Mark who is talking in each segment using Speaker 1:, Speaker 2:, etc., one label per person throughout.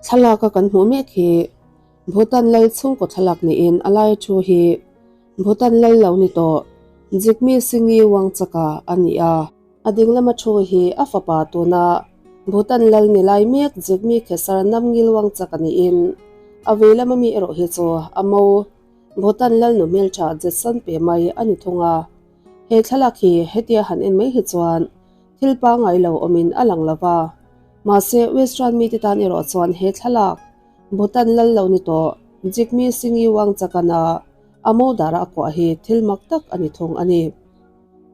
Speaker 1: Thlalak a kan hmuh mek hi Bhutan lal chhungkaw thlalak niin a lai thu hi Bhutan lal lo ni tawh Jigme Singye Wangchaka a ni a. A ding lama thu hi a fapa tuna Bhutan lal ni lai mek Jigme Khesar Namgyal Wangchaka niin a vei lama mi erawh hi chu a mo Bhutan lal nu hmeltha Jetson pe mai a ni thung a. He thlalak hi hetia han en mai hi chuan thil pangngai lo awmin a lang lo va. Mahse Western mite tan erawh chuan he thlalak Bhutan lal lo ni tawh Jigme Singye Wangchakana a mo dara a kuah hi thil mak tak a ni thung a ni.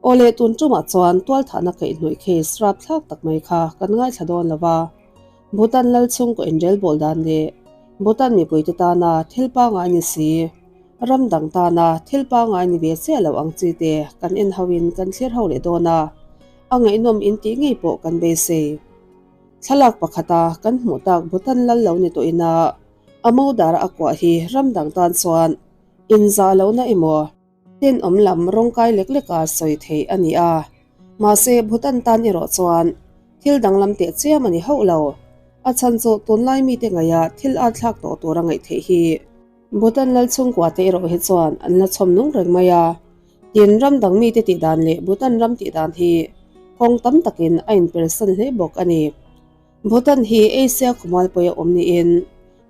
Speaker 1: Aw leh tun tumah chuan tualthahna kaihhnawih case rapthlak tak mai kha kan ngaithla dawn lo va. Bhutan lal chhungkaw inrelbawl dan leh Bhutan mipuite tana thil pangngai ni si, ram dang tana thil pangngai ni ve chiah lo ang chi te kan en hoin kan thlir ho leh dawn a, a ngaihnawm in tih ngei pawh kan beisei. Thlalak pakhata kan hmuh tak Bhutan lal lo ni tawh ina a mo dara a kuah hi ram dang tan chuan inzah lohna emaw, Tenawm lam rawngkai lek leka sawi theih a ni a, mahse Bhutan tan erawh chuan thil danglam teh chiam a ni hauh lo. A chhan chu tunlai mite ngaia thil at thlak tawh tura ngaih theih hi Bhutan lal chhungkua te erawh hi chuan an la chhawm nung reng mai a. Tin, ram dang mite tih dan leh Bhutan ram tih dan hi kawng tam takin a inpersan hle bawk a ni. Bhutan hi Asia khawmualpui a awm niin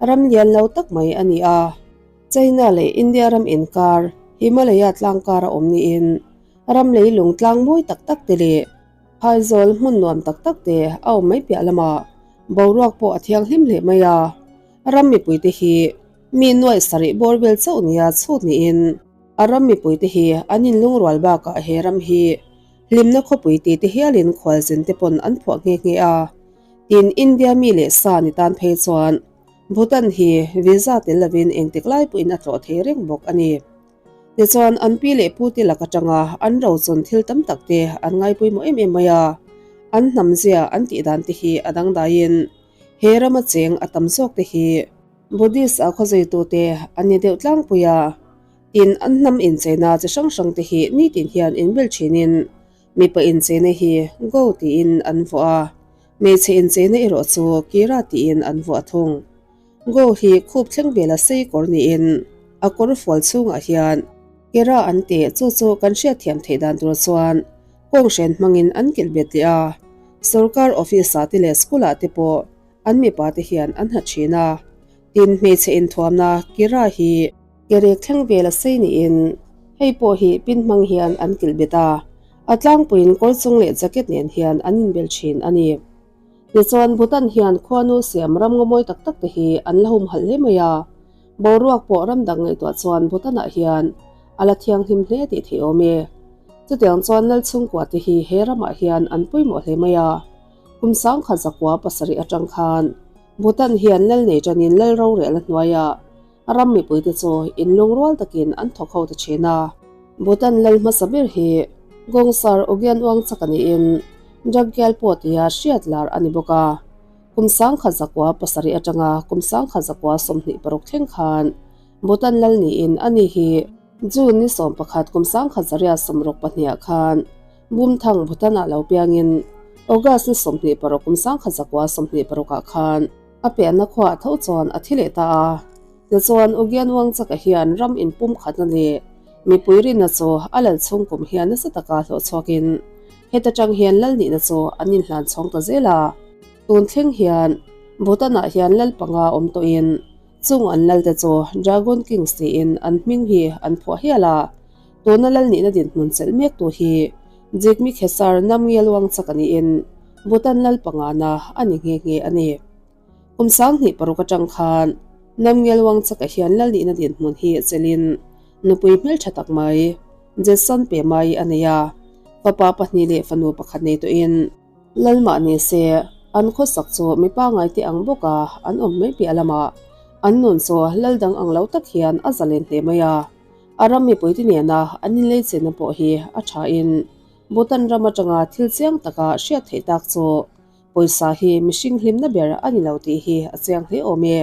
Speaker 1: ram lian lo tak mai a ni a. China leh India ram inkar Himalaya tlang kar a awm niin ram leilung tlang mawi tak tak te leh phaizawl hmun nuam tak tak te a awm mai piah lamah boruak pawh a thianghlim hle mai a. Ram mipuite hi mi nuaih sarih bawr vel chauh nia chhut niin a ram mipuite hi an inlungrual bakah he ram hi Hlimna khawpui tih te hialin khualzin te pawn an phuah nghe nghe a, tin India mi leh sa ni tan phei chuan Bhutan hi visa tel lovin engtik lai pawhin a tlawh thei reng bawk a ni. Tichuan an pi leh pu te lak atanga an rochun thil tam tak te an ngaipawimawh em em mai a, an hnamzia an tih dan te hi a dangdaiin he rama cheng a tam zawk te hi Buddhist a khawzuitute an ni deuh tlangpui a. Tin, an hnam incheina chi hrang hrang te hi nitin hian inbel thinin mipa incheina hi Go tiin an vuah a, hmeichhe incheina erawh chu Kira tiin an vuah thung. Go hi khup thleng vela sei kawr niin a kawr fual chhungah hian Kira an teh chu chu kan hriatthiam theih dan tur chuan kawnghren hmangin an kilh bet leh a, sorkar office ah te leh school ah te pawh an mipa te hian an ha thin a. Tin, hmeichhe inthuamna Kira hi. Kerek thleng vel a sei niin hei pawh hi pin hmang hian an kilh bet a, a tlangpuiin kawr chung leh jacket nen hian an inbel thin a ni. Tichuan Bhutan hian khuanu siam ram ngawmawi tak tak te hi an la humhalh hle mai a, boruak pawh ram dang ngaihtuah chuan Bhutan-ah hian a la thianghlim hle tih theih awm e. Chutiang chuan lal chhungkua te hi he ramah hian an pawimawh hle mai a, kum sangkhat zakua pasarih atang khan Bhutan hian lal nei tanin lal rorel a hnuaiah A ram mipuite chu inlungrual takin an thawk ho ta thin a. Bhutan lal hmasa ber hi Gongsar Ugyen Wangchak a niin Drukgyal pawh tia hriat lar a ni bawk a. Kum sangkhat zakua pasarih atanga kum sangkhat zakua 26 thleng khan Bhutan lal niin a ni hi June ni 11 kum sangkhat zaria 62 ah khan Bumthang Bhutan-ah lo piangin August ni 26 kum sangkhat zakua 26 ah khan A pianna khuaah tho chuan a thi leh ta a. Tichuan, Ugyen Wangchaka hian ram inpum khatna leh mipui rinna chu a lal chhung kum hian nasa taka hlawh chhuakin heta tang hian lal nihna chu an inhlan chhawng ta zel a. Tun thleng hian Bhutan-ah hian lal panga awm tawhin chung an lalte chu Dragon Kings tiin an hming hi an phuah hial a. Tuna lal nihna dinhmun chelh mektu hi Jigme Khesar Namgyal Wangchak a niin Bhutan lal pangana a ni nghe nghe a ni. Kum 2006 atang khan Namgyal Wangchak-a hian lal nihna dinhmun hi chelhin nupui hmeltha tak mai Jetson pe mai a nei a, fapa pahnih leh fanu pakhat nei tawhin lal mah ni se an khawsak chu mi pangngai te ang bawka an awm mai piah lamah an nun chu lal dang ang lo tak hian a zalen hle mai a. A ram mipuite nena an inleichenna pawh hi a thain Bhutan ram atanga thil chiang taka hriat theih tak chu pawisa hi mihring hlimna ber a ni lo tih hi a chiang hle awm e.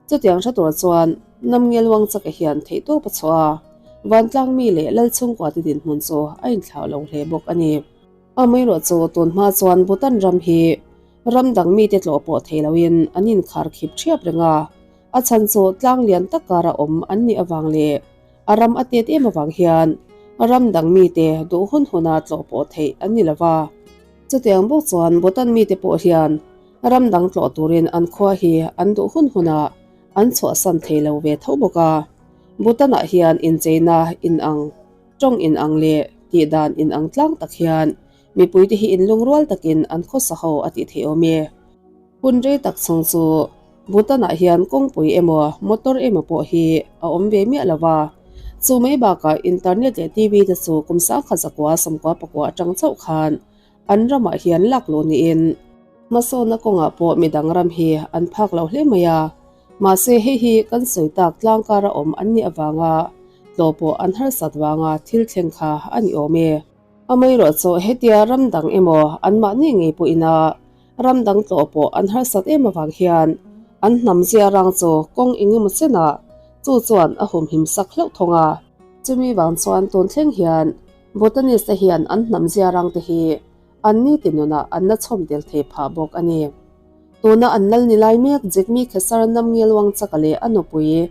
Speaker 1: Chutiang hre tur chuan Namnge Luangchaka hian theihtawp a chhuah a, vantlang mi leh lal chhungkuate dinhmun chu a inthlau lo hle bawk a ni. Amaherawhchu tun hma chuan Bhutan ram hi. Ram dang mite tlawh pawh thei loin an inkhar khip ṭhiap reng a, a chhan chu tlang lian tak kara awm an nih avang leh a ram a tet em avang hian ram dang mite duh hun huna tlawh pawh theih an ni lo va. Chutiang bawk chuan Bhutan mite pawh hian ram dang tlawh turin an khua hi an duh hun hunah an chhuahsan thei lo ve tho bawk a. Bhutan-ah hian incheina inang, tawng inang leh tihdan inang tlang tak hian Mipuite hi inlungrual takin an khawsa ho a tih theih awm e. Hun rei tak chhung chu Bhutan-ah hian kawngpui emaw motor emaw pawh hi a awm ve miah lo va. Chu mai bakah internet leh TV te chu kum sangkhat zakua sawmkua pakua atang chauh khan an ramah hian lak luh niin hmasawnna kawngah pawh midang ram hi an phak lo hle mai a. Mahse hei hi kan sawi tak tlangkara awm an nih avanga tlawh pawh an harsat vanga thil thleng kha a ni awm e. Amaherawh chu hetia ram dang emaw anmahni ngei pawhin a ram dang tlawh pawh an harsat em avang hian an hnam zia rang chu kawng eng emaw chenah chu chuan a humhim sak hlauh thawng a. Chumi vang chuan tun thleng hian Bhutanese te hian an hnam zia rang te hi an ni ti nunah an la chhawm tel thei phah bawk a ni. Tuna an lal ni lai mek Jigme Khesar Namgyal Wangchaka leh a nupui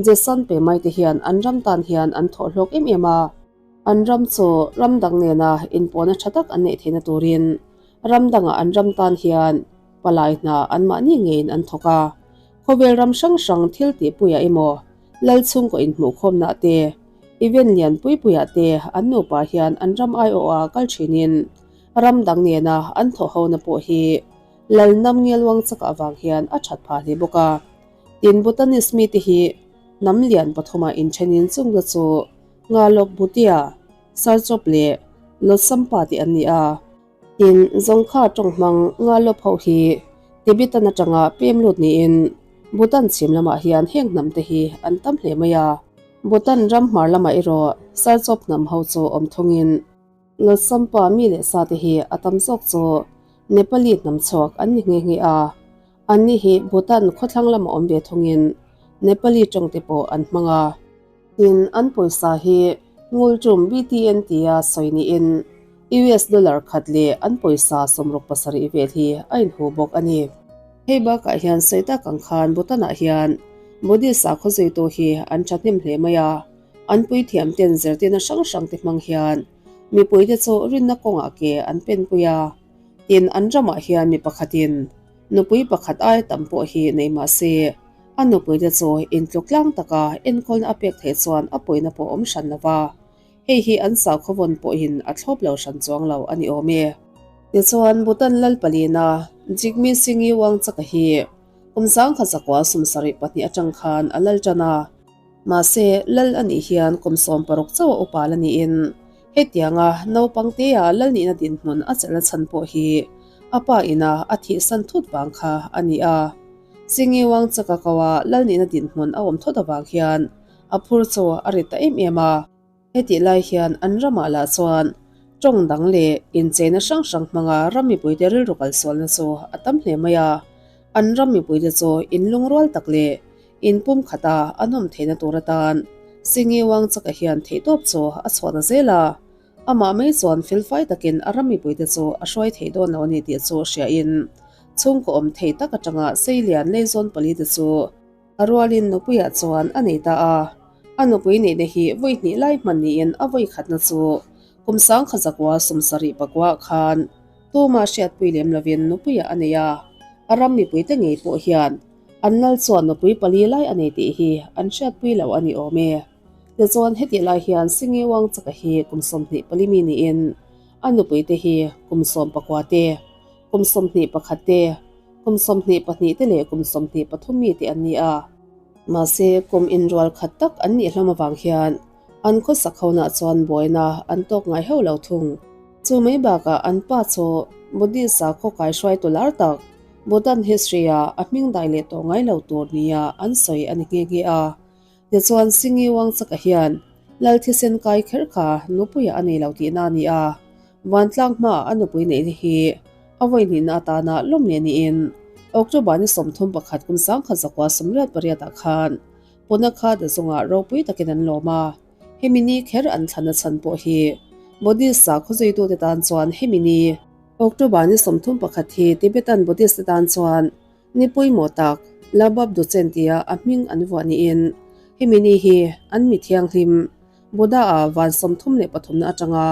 Speaker 1: Jetsun Pemai te hian an ram tan hian an thawh hlawk em em a. An ram chu ram dang nena inpawhna tha tak an neih theihna turin ram dangah an ram tan hian palai hna anmahni ngeiin an thawk a. Khawvel ram hrang hrang thil tihpuiah emaw, lal chhungkaw inhmuhkhawmnaah te, event lian pui puiah te an nupa hian an ram aiawha kal thinin ram dang nena an thawhhona pawh hi lal nam ngelwang chak avang hian a that phah hle bawk a. Tin, Bhutanese mite hi hnam lian pathumah inthenin chungte chu Ngalawk Bhutia, Sarchawp leh Lotsampa tih an ni a. Tin, Zongkha tawng hmang Ngalawp ho hi Tibetan atanga pem lut niin Bhutan chhim lamah hian heng hnam te hi an tam hle mai a. Bhutan ram hmar lamah erawh Sarchawp hnam ho chu awm thungin Lotsampa mi leh sa te hi a tam zawk chu Nepali hnam chhuak an ni nghe nghe a. Anni hi Bhutan khawthlang lamah awm ve thungin Nepali tawng te pawh an hmang a. Tin, an pawisa hi ngultum BTN tia sawi niin US dollar khat leh an pawisa 67 vel hi a inhu bawk a ni. Hei bakah hian sawi tak ang khan Bhutan-ah hian Buddhist sakhaw zuitu hi an thahnem hle mai a, an puithiam ten zirtirna hrang hrang te hmang hian mipuite chu rinna kawngah ke an penpui a. Tin, an ramah hian mi pakhatin Nupui pakhat aia tam pawh hi nei mah se, a nupuite chu intluk tlang taka enkawlna a pek theih chuan a pawina pawh awm hran lo va, hei hi an sakhaw vawn pawhin a thlawp lo hran chuang lo a ni awm e. Tichuan, Bhutan lal palina Jigme Singye Wangchaka hi kum 1972 atang khan a lal tan a. Mahse, lal a nih hian kum 16 chauh a upa la niin hetianga naupang tea lal nihna dinhmun a chelhna chhan pawh hi a pa ina a thihsan thut vang kha a ni a. Singi Wangchaka koa lal nihna dinhmun a awm thawt avang hian a phur chu a rit ta em em a. Hetih lai hian an ramah lah chuan tawng dang leh incheina hrang hrang hmanga ram mipuite rilru kalsualna chu a tam hle mai a. An ram mipuite chu inlungrual tak leh inpum khata an awm theihna tur atan Singi Wangchaka hian theihtawp chu a chhuahna zel a. Amah mai chuan felfai takin a ram mipuite chu a hruai thei dawn lo a ni tih chu hriain chhungkaw awm thei tak atanga Seilian Leizawn palite chu A rualin nupuiah chuan a nei ta a, a nupui neihna hi vawi hnih lai hman niin a vawi khatna chu kum 1979 khan tuma hriatpui lem lovin nupuiah a nei a, a ram mipuite ngei pawh hian an lal chuan nupui pali lai a nei tih hi an hriatpui lo a ni awm e. Tichuan hetih lai hian Singi Wangchaka hi kum 24 mi niin a nupuite hi kum 19 te, kum 21 te, Kum 22 te leh kum 23 mi te an ni a. Mahse, kum inrual khat tak an nih hlawm avang hian an khawsak honah chuan buaina an tawk ngai hauh lo thung. Chu mai bakah an pa chu Buddhist sakhaw kaihruaitu lar tak, Bhutan history-a a hming dai leh tawh ngai lo tur nia an sawi a ni nghe nghe a. Tichuan Singi Wangchaka hian Lal thisen kai kher kha nupuiah a nei lo tihna a ni a. Vantlang hmaah a nupui neihna hi a vawihnihna atana lawm leh niin October ni 31 kum 1988 ah khan Punakha Dazungah ropui takin an lawm a, hemi ni kher an thlanna chhan pawh hi Buddhist sakhaw zuitute tan chuan hemi ni. October ni 31 hi Tibetan Buddhist te tan chuan ni pawimawh tak Labab Duchen tia a hming an vuah niin hemi ni hi an mi thianghlim Buddha-a van 33 na atanga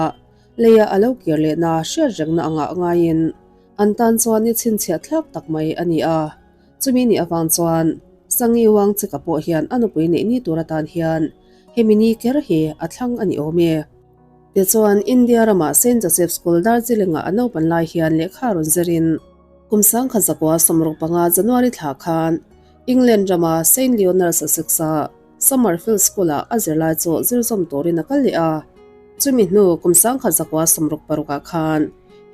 Speaker 1: leia a lo kir lehna hriat rengna angah ngaiin an tan chuan ni chhinchhiah thlak tak mai a ni a. Chumi nih avang chuan Sangi Wangchika pawh hian a nupui neih ni tur atan hian hemi ni ker hi a thlang a ni awm e. Tichuan, India ramah Saint Joseph School Darjeeling-ah a naupan lai hian lehkha rawn zirin kum 1965 January thla khan England rama Saint Leonard Sussex-a Summerfield School-ah a zirlai chu zir zawm turin a kal leh a. Chumi hnu kum 1966-ah khan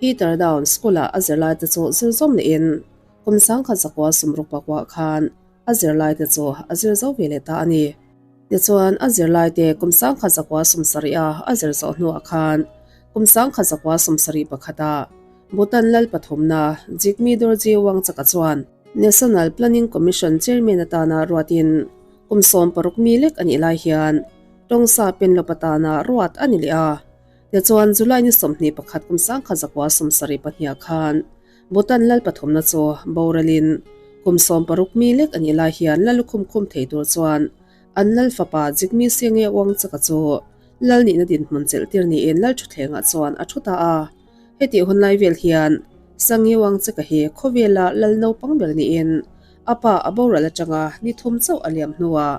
Speaker 1: Heather Down School-ah a zirlaite chu zir zawm lehin Kum 1966 khan a zirlaite chu a zir zo ve leh ta a ni. Tichuan, a zirlaite kum 1970 a a zir zawh hnuah khan kum 1971 ah Bhutan lal pathumna Jigme Dorji Wangchuk-a chuan National Planning Commission Chairman atana ruatin kum 60 mi lek a nih lai hian Tawngsa Penlop atana ruat a ni leh a. Tichuan, July ni 21 kum 1972 khan Bhutan lal pathumna chu boralin kum 60 mi lek a nih lai hian lal lukhum khum thei tur chuan an lal fapa Jigme Singye Wangchuck-a chu lal nihna dinhmun chelh tir niin lal thutthlengah chuan a thu ta a. Hetih hun lai vel hian Sangye Wangchuck-a hi khawvela lal naupang ber niin a pa a boral atanga ni thum chauh a liam hnuah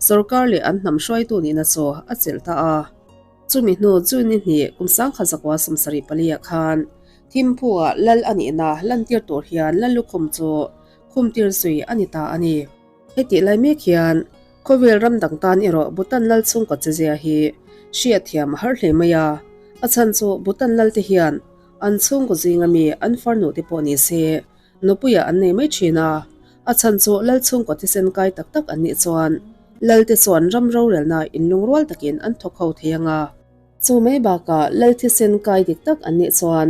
Speaker 1: sorkar leh an hnam hruaitu nihna chu a chelh ta a. Chumi hnu chu ni hnih kum 1974 ah khan Thimphu-ah lal a nihna lantir tur hian lal lukhum chu khumtir zui a ni ta a ni. Hetih lai mek hian khawvel ram dang tan erawh Bhutan lal chhungkaw chezia hi hriat thiam a har hle mai a. A chhan chu Bhutan lal te hian an chhungkaw zinga mi an farnu te pawh ni se nupuiah an nei mai thin a. A chhan chu lal chhungkaw thisen kai tak tak an nih chuan lal te chuan ram rorelna inlungrual takin an thawk ho thei ang a. Chu mai bakah lal thisen kai dik tak an nih chuan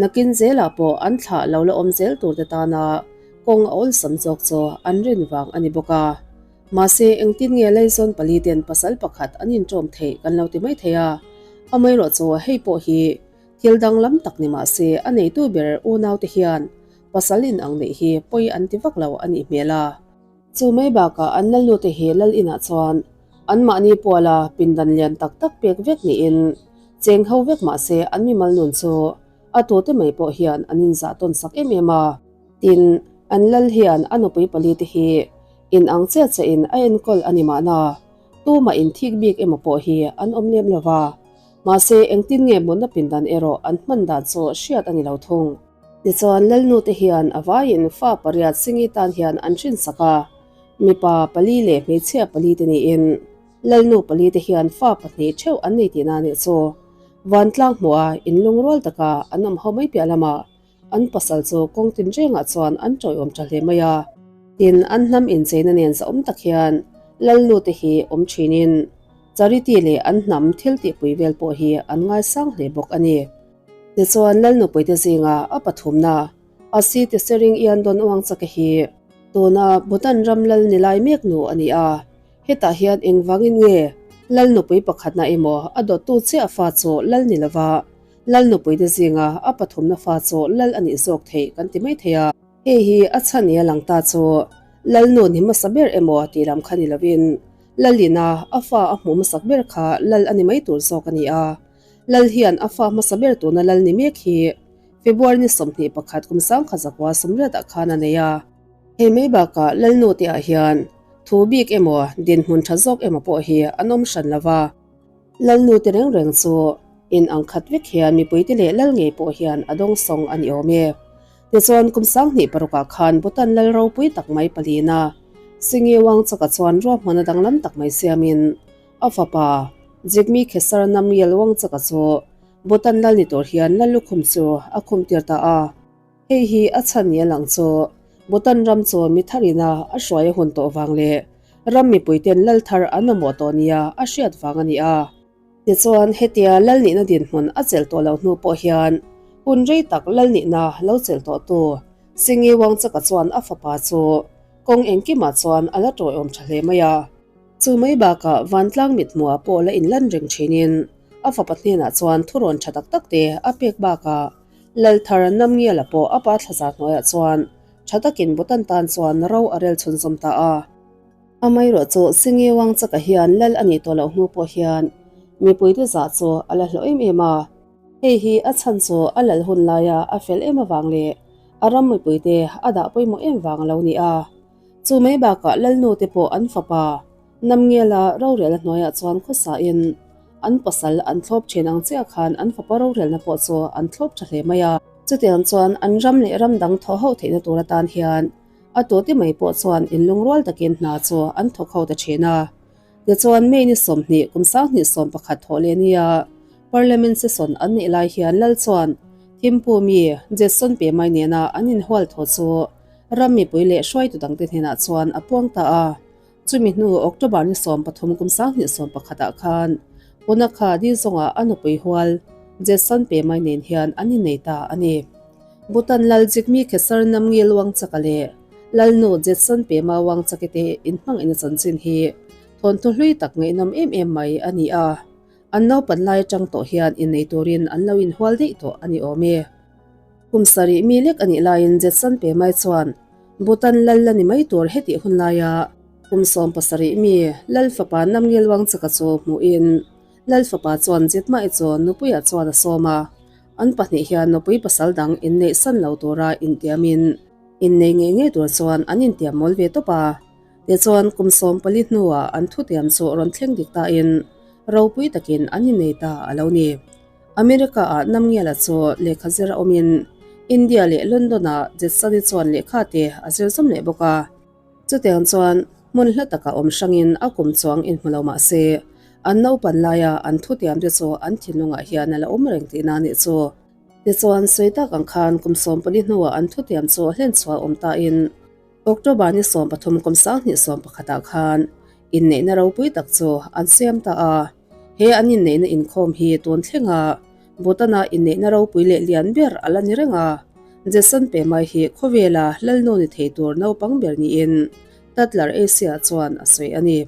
Speaker 1: nakin zelah pawh an thlah lo la awm zel tur te tana kawng a awlsam zawk chu an rin vang a ni bawk a. Mahse engtin nge Laizawn pali ten pasal pakhat an inṭawm theih kan lo ti mai thei a, amaherawh chu hei pawh hi thil danglam tak ni mahse a neitu ber unau te hian pasal inang neih hi pawi an ti vak lo a nih hmel a. Chu mai bakah an lalnute hi lal inah chuan anmahni puala pindan lian tak tak pek vek niin cheng ho vek mah se an mimal nun chu a tute mai pawh hian an inzah tawn sak em em a. Tin, an lal hian a nupui pali te hi in ang chiah chiah in a enkawl a ni mahna tumah inthik bik emaw pawh hi an awm lem lo va. Mahse engtin nge mutna pindan erawh an hman dan chu hriat a ni lo thung. Tichuan Lalnute hian a vaiin fa pariat Singi tan hian an hrinsak a, mipa pali leh hmeichhia pali te niin Lalnu pali te hian fa pahnih theuh an nei tihna a nih chu. Vantlang hmuha inlungrual taka an awm ho mai piah lamah an pasal chu kawng tinrengah chuan an tawiawm tha hle mai a. Tin, an hnam incheina nen zahawm tak hian Lalnute hi awm thinin charity leh an hnam thil tihpui vel pawh hi an ngaisang hle bawk a ni. Tichuan Lalnupuite zinga a pathumna Asi Tsering Ian Don Wangchak-a hi tuna Bhutan ram lal ni lai mek nu a ni a, hetah hian engvangin nge Lalnupui pakhatna emaw a dawttu chiah fa chu lal ni lova Lalnupuite zinga a pathumna fa chu lal a nih zawk theih kan ti mai thei a. Hei hi a chhan nia lang ta chu Lalnu ni hmasa ber emaw tih lam kha ni lovin Lalina a fa a hmuh hmasak ber kha lal a ni mai tur zawk a ni a. Lal hian a fa hmasa ber tuna lal ni mek hi February ni 21 kum 1980 ah khan a nei a. Hei mai bakah Lalnu te ah hian thu bik emaw dinhmun tha zawk emaw pawh hi an awm hran lo va. Lalnu te reng reng chu in ang khat vek hian mipui te leh lal ngei pawh hian a dawng sawng a ni awm e. Tichuan kum 2006 ah khan Bhutan lal ropui tak mai palina Singi Wangchuk-a chuan ruahmanna danglam tak mai siamin A fapa, Jigme Khesar Namgyal Wangchuk-a chu Bhutan lal ni tur hian lal lukhum chu a khum tir ta a. Hei hi a chhan ni a lang chu Bhutan ram chu mi tharina a hruai a hun tawh vang leh ram mipuiten lal thar an mamawh tawh nia a hriat vang a ni a. Tichuan, hetia lal nihna dinhmun a chelh tawh lo hnu pawh hian hun rei tak lal nihna lo chelh tawhtu Singi Wangchuk-a chuan a fapa chu kawng engkimah chuan a la tawiawm tha hle mai a. Chu mai bakah vantlang mithmuah pawh la inlan reng thinin a fapa hnenah chuan thurawn tha tak tak te a pek bakah Lalthar Namngiala pawh a pa thlazar hnuaiah chuan tha takin Bhutan tan chuan ro a rel chhunzawm ta a. Amaherawh chu Singi Wangchaka hian lal a nih tawh loh hnu pawh hian mipuite zah chu a la hlawh em em a. Hei hi a chhan chu a lal hun laia a fel em avang leh a ram mipuite a dah pawimawh em vang a lo ni a. Chu mai bakah lalnu te pawh an fapa Namngela rorelna hnuaiah chuan khawsain an pasal an thlawp thin ang chiah khan an fapa rorelna pawh chu an thlawp tha hle mai a. Chutiang chuan an ram leh ram dang thawh ho theihna tur atan hian a tute mai pawh chuan inlungrual takin hna chu an thawk ho ta thin a. Tichuan May ni 20 kum 2011 thawh leh nia Parliament session an neih lai hian Lal chuan Thimphu mi Jetson Pemai nena an inhual thaw chu ram mipui leh hruaitu dangte hnenah chuan a puang ta a. Chumi hnu October ni 13 kum 2011 ah khan Punakha Dizawngah a nupui hual Jetson Pemai nen hian an innei ta a ni. Bhutan Lal Jigme Khesar Namgyel Wangchaka leh Lalnu Jetson Pema Wangchaki te inhmangihna chanchin hi thawnthu hlui tak ngaihnawm em em mai a ni a. An naupan lai atang tawh hian innei turin an lo inhual daih tawh a ni awm e. Kum sarih mi lek a nih laiin Jetson Pemai chuan Bhutan lal la ni mai tur hetih hun laia kum 17 mi Lal fapa Namgyel Wangchaka chu hmuhin Lal fapa chuan Jetmai chu nupuiah chuan a sawm a. An pahnih hian nupui pasal dang inneih san lo tura intiamin innei ngei ngei tur chuan an intiam mawl ve tawp a. Tichuan kum 14 hnuah an thutiam chu rawn thleng dik tain ropui takin an innei ta a lo ni. America-ah Namngiala chu lehkha zir a awmin India leh London-ah Jetsani chuan lehkha te a zir zawm leh bawk a. Chutiang chuan hmun hla taka awm hrangin a kum chuang inhmu lo mah se, an naupan laia an thutiam te chu an thinlungah hian a la awm reng tihna a nih chu. Tichuan, sawi tak ang khan kum 14 hnuah an thutiam chu hlenchhuah awm tain October ni 13 kum 2011 ah khan inneihna ropui tak chu an siam ta a. He an inneihna inkhawm hi tun thlenga Bhutan-a inneihna ropui leh lian ber a la ni reng a. Jason Pemai hi khawvela lalnu ni thei tur naupang ber niin Tatler Asia chuan a sawi a ni.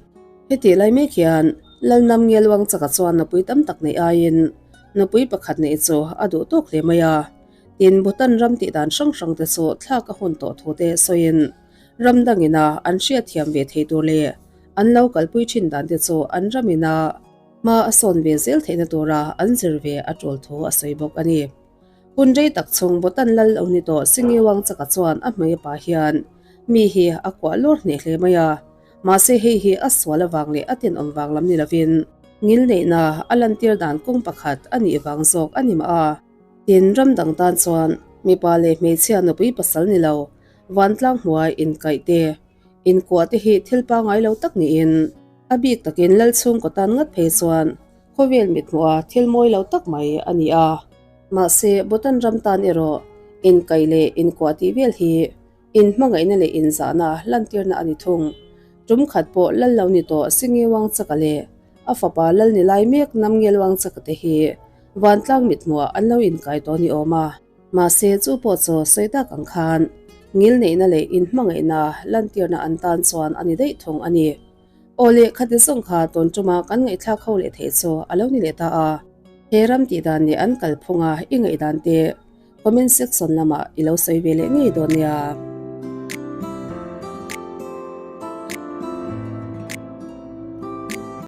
Speaker 1: Hetih lai mek hian Lalnam Ngelwang chaka chuan nupui tam tak neih aiin nupui pakhat neih chu a duh tawk hle mai a. Tin, Bhutan ram tih dan hrang hrang te chu thlak a hun tawh thu te sawiin ram dangina an hriatthiam ve thei tur leh an lo kalpui thin dan te chu an ramina hma a sawn ve zel theihna tura an zir ve a tul thu a sawi bawk a ni. Hun rei tak chhung Bhutan lal lo ni tawh Singi Wangchaka chuan a hmei pa hian mi hi a kuah lawr hneh hle mai a, mahse hei hi a sual avang leh a tenawm vang lam ni lovin ngilneihna a lantir dan kawng pakhat a nih vang zawk a ni mah a. Tin, ram dang tan chuan mipa leh hmeichhia nupui pasal ni lo vantlang hnuai inkaih te, inkuah te hi thil pangngai lo tak niin a bik takin lal chhungkaw tan ngat phei chuan khawvel mithmuha thil mawi lo tak mai a ni a. Mahse, Bhutan ram tan erawh inkaih leh inkuah tih vel hi inhmangaihna leh inzahna lantirna a ni thung. Tum khat pawh lal lo ni tawh Singi Wangchaka leh a fapa lal ni lai mek Namngel Wangchaka te hi vantlang mithmuhah an lo inkai tawh ni awm a. Mahse, chu pawh chu sawi tak ang khan ngilneihna leh inhmangaihna lantirna an tan chuan a ni daih thung a ni. Aw leh khati zawng kha tawn tuma kan ngaihthlak ho leh theih chu a lo ni leh ta a. He ram tih dan leh an kalphunga i ngaihdan te comment section lamah i lo sawi ve leh ngei dawn nia.